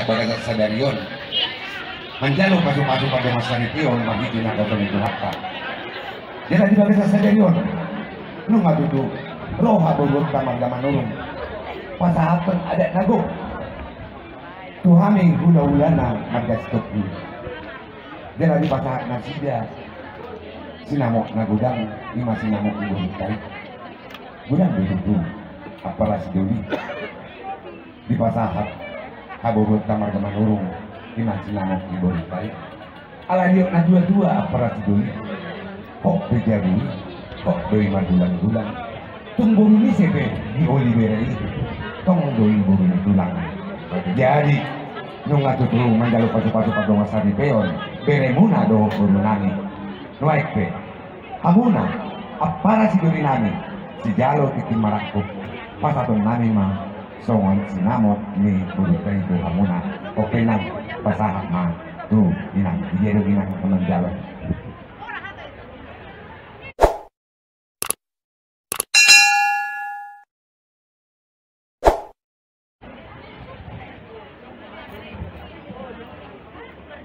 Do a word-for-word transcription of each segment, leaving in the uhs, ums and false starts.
Bagasan sadari on manjalo pasupasu pardongansaripeon marhite na hinaholongan ni Tuhanta. Jala di bagasan sadari on nunga tutu ro haboruonta marga Manurung pasahathon adat na gok tu hami hulahulana marga Sitompul. Jala dipasahat nasida sinamot na godang, ima sinamot ni borunta i. Godang do tutu ampara sidoli dipasahat haboruonta marga Manurung, ima sinamot ni borunta i. Alai didok natuatua ampara sidoli, hot pe jabu i, hot do i margulanggulang. Tung boru ni ise pe dioli bere i, tong do i boru ni tulang. Jadi nunga tutu manjalo pasupasu pardongansaripeon beremuna dohot borunami. Nuaeng pe hamuna ampara sidolinami, sijalo tintin marangkup, pasahatonnami ma songon sinamot ni borunta i tu hamuna. Oke, nang pasahat ma tu inang. Idia do inang na manjalo.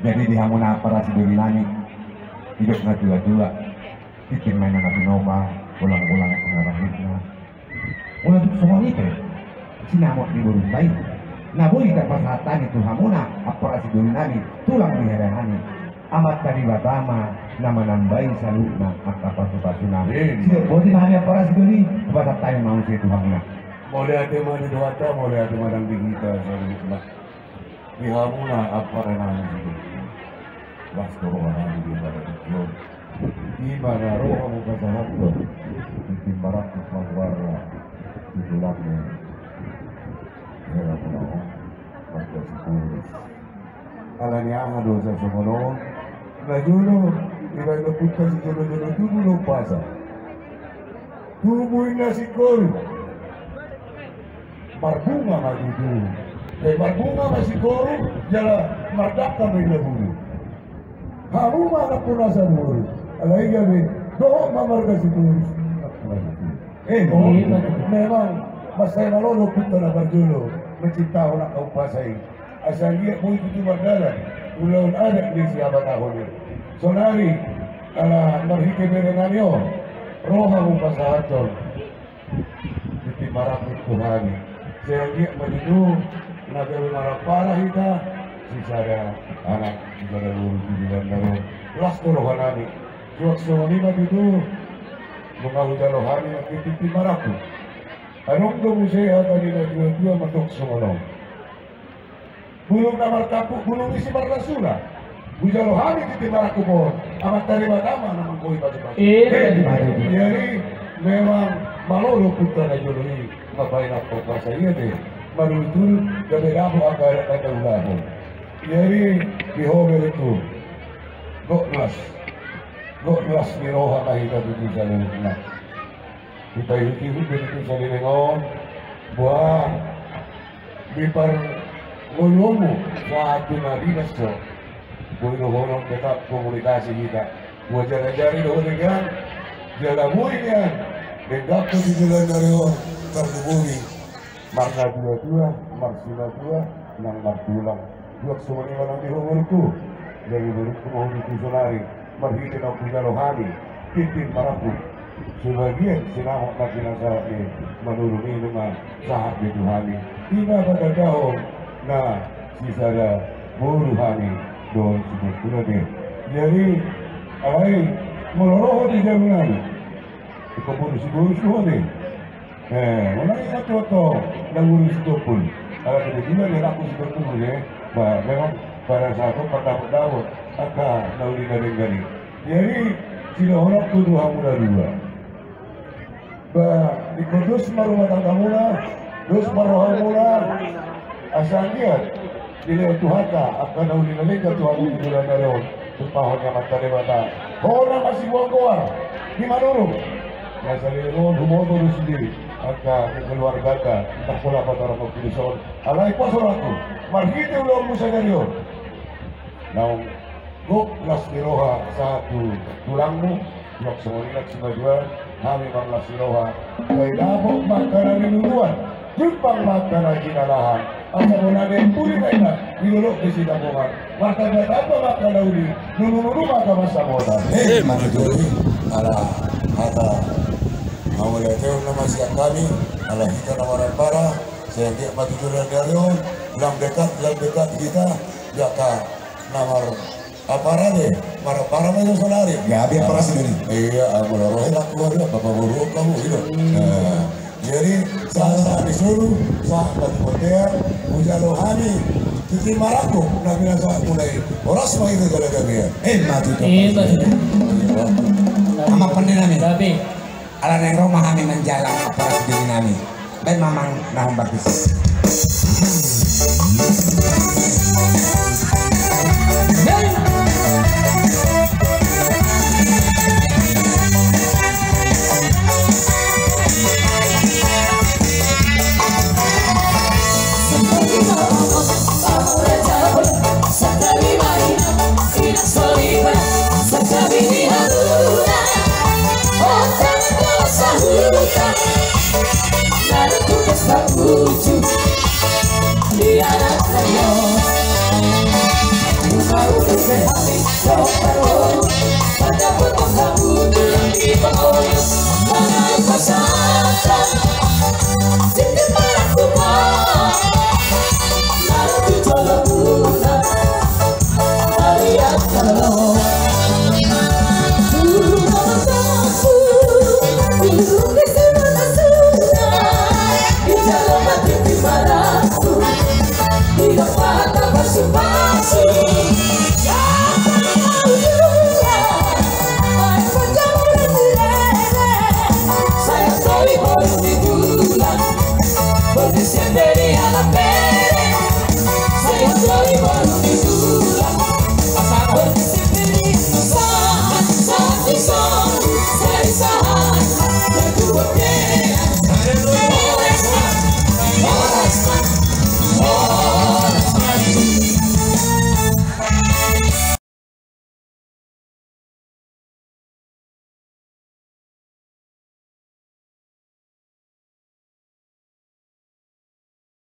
Jadi di hamuna ampara sidolinami, didok natuatua, tintin ma inna na pinopa, bolangbolang inna na rahitna. Molo tung songon i pe sinamot ni borunta i na boi tarpasahat hami tu hamuna ampara sidolinami, tulang ni heranami, Amanta Debata ma na manambai saluhutna angka pasupasuna. Sidok boti ma hami ampara sidoli, hupasahat hami ma muse tu hamuna. Mauliate ma di Tuhanta, mauliate ma nang di hita saluhutna. Di hamuna amparanami sidoli, las do rohanami di pada tingki on. Ima na ro hamu pasahathon tintin marangkup ma goarna tu tulangmu, hela muna on, marga Sitorus. Alani aha do sai songon on? Na jolo dibaen ompunta sijolojolo tubu do umpasa. Tubu inna singkoru. Marbunga ma tutu. Eh, marbunga ma singkoru, jala mardangka ma inna boru. Hamu ma anakkon na saboru. Alai gabe dohot ma marga Sitorus. Eh, memang mansai malo do ompunta na parjolo manciptahon angka umpasa i. Asa anggiat boi tutu mardalan ulaon adat ni sihabatahon i. Sonari ala marhite berenami on ro hamu pasahathon tintin marangkup tu hami. Sai anggiat ma tutu na gabe marampara hita, sisada anak sisada boru tu joloan on. Las do rohanami. Suang songon i ma tutu nunga hujalo hami nangkin tintin marangkup. Adong do muse hata ni natuatua mandok songon on. Bulung na martampuk bulung ni si marlasuna. Hujalo hami tintin marangkup on, Amanta Debata ma na manggohi pasupasu. Jadi memang malo do ompunta na jolo i mambaen angka umpasa i ate, marujung gabe dapot angka adat na taulahon. Jadi di ho berengku, gok las, gok las ni roha ma hita tutu saluhutna. Dipaihutihut do tutu saleleng on. Boha di parngoluonmu sahat tu na dinas do, boi do holan tetap komunikasi hita. Boha jarajari do ho denggan, jala boi nian denggan tu joloan ni on, marhubungi marnatuatua, marsimatua, nang martulang. Suang songon i ma nang di ho borungku. Jadi borungku ma ho tutu sonari, marhite na hujalo hami tintin marangkup, sebagian sinamot na pinasahat ni Manurung i nunga sahat be tu hami. I ma patandahon na sisada boru hami dohot Sitompul ate. Jadi alai molo ro ho di jabunami, ingkon boru Sitorus do ho ate. Eh, unang ingat ho antong na boru Sitompul. Ala kebetulan anakku Sitompul muse, ba memang pada saat on mardapotdapot angka na uli na denggan i. Jadi sidohononku tu hamu na dua, ba ingkon dos ma rumah tanggamuna, dos ma rohamuna. Asa anggiat dilehon Tuhanta angka na uli na denggan tu hamu di joloan ni ari on, tumpahon ni Amanta Debata. Ho na masiboan goar di Manurung, na saleleng on huboto do sude angka keluarganta, ndang pola patorangkon tu dison. Alai pos rohangku marhite ulaonmu sadari on, naung gok las ni roha sahat tu tulangmu. Suang songon i nang simatua, hami ma las ni roha, sai dapot ma angka na niluluan, jumpang ma angka na jinalahan. Asa bona be puri na ina, di dolok di Sitapongan. Martamba-tamba ma angka na uli, nunu-nunu ma angka pansamotan. Eh, ma tutu i, ala hata mauliate on nama sian hami, ala hita na marampara, sai anggiat ma tu joloan ni ari on, lam dekat, lam dekat hita, di angka na mar Apara de, mara-, para ma jo saudari. Gabe apara sidoni. Iya, molo rohe laku ari, apa paboru kamu gitu. Nah, jadi sahat-sahat ni solu, sahat batu potea, mujalo hami, titi marangkup, na binasahat mulai, horas ma hita jala gabe. Eh, ma tutu. Eh, ma tutu. Amang pande nami. Gabe. Ala naeng ro ma hami manjalang apara sidoni nami. Baen ma amang na hombar disi.